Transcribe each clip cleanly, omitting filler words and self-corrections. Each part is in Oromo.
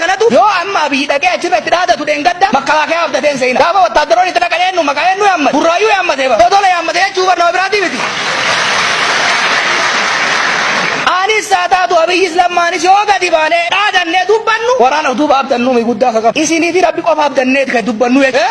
kanatu yoo amma Abiyyi dhaqee achirra itti dhaadatu dheengadda makkalaakayaa abdatee hin se'ina. Gaafa wattaaddaroonni itti dhaqan eenyu maqaa eenyu yaammate? Burraayyuu yaammatee bara. Dodola yaammate jechuu bar nama biraatii miti. Anis haa taatu Abiyyis Lammaanis yoo gadi baanee dhaadannee dubbannu waraana of duuba abdannu mi guddaa akka qabu. Isinii fi Rabbi qofa abdanneeti kan dubbannu jechuudha.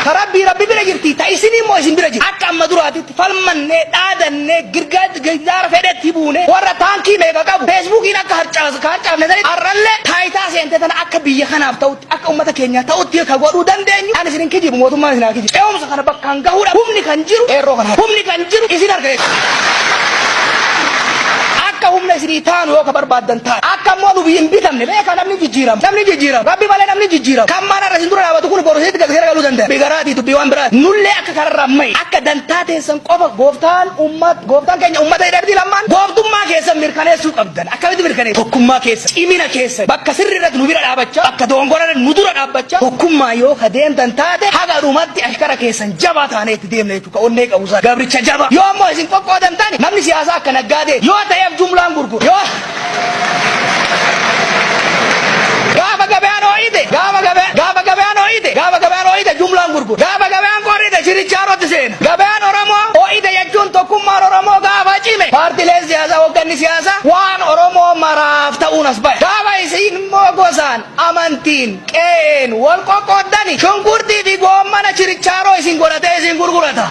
Ta Rabbii Rabbi bira jirti ta isinii immoo isin bira jirti. Akka amma duraatitti falmannee dhaadannee girgaa girgaara fedhetti buune warra taankii meeqa qabu feesbuukiin akka harcaafne sanitti har'allee taayitaa seente tana akka biyya kanaaf ta'utti akka ummata keenyaa ta'utti ka godhuu dandeenyu ani isin hin kijibu mootummaan isin haa kijibu. Ce'umsa kana bakkaan gahuudha humni kan jiru qeerroo kana humni kan jiru isin harka jechuudha. Akka humna isinii taanu yoo ka barbaaddan taate akka immoo nu hin bitamne beekaa namni jijjiirama namni jijjiirama rabbi malee namni jijjiirama kan maan har'a isin dura dhaabatu kun boru isinitti gad galuu danda'a. Bigaraatii dubbii waan biraati nullee akka kararraa ma'i akka dantaa teessan qofa gooftaan ummat gooftaan keenya ummata jedhamti lammaan gooftummaa keessan mirkaneessuu qabdan akkamitti mirkaneessu tokkummaa keessa cimina keessa bakka sirri irratti nu bira dhaabachaa bakka dogongora irratti nu dura dhaabbachaa tokkummaa yoo ka deemtan taate haga dhumatti ashkara keessan jabaa taanee itti deemna jechuudha ka onnee qabu sana gabricha jabaa yoo ammoo isin qoqqoodan taane namni siyaasaa akka naggaadee yoo ta'eef jumlaan gurgura yoo Gaafa gabaan ho'ite, gaafa gabaan, gaafa gabaan ho'ite, gaafa gabaan ho'ite jumlaan gurgura. Gaafa gabaan qorrite chirichaarotti seena. Gabaan Oromoo ho'ite jechuun tokkummaan Oromoo gaafa cime paartileen siyaasaa hoogganni siyaasaa waan Oromoo maraaf ta'uun as bahe. Gaafa isin immoo gosaan, amantiin, qe'een wal qoqqooddani shunkurtii fi goommana chirichaaroo isin godhatee isin gurgurata.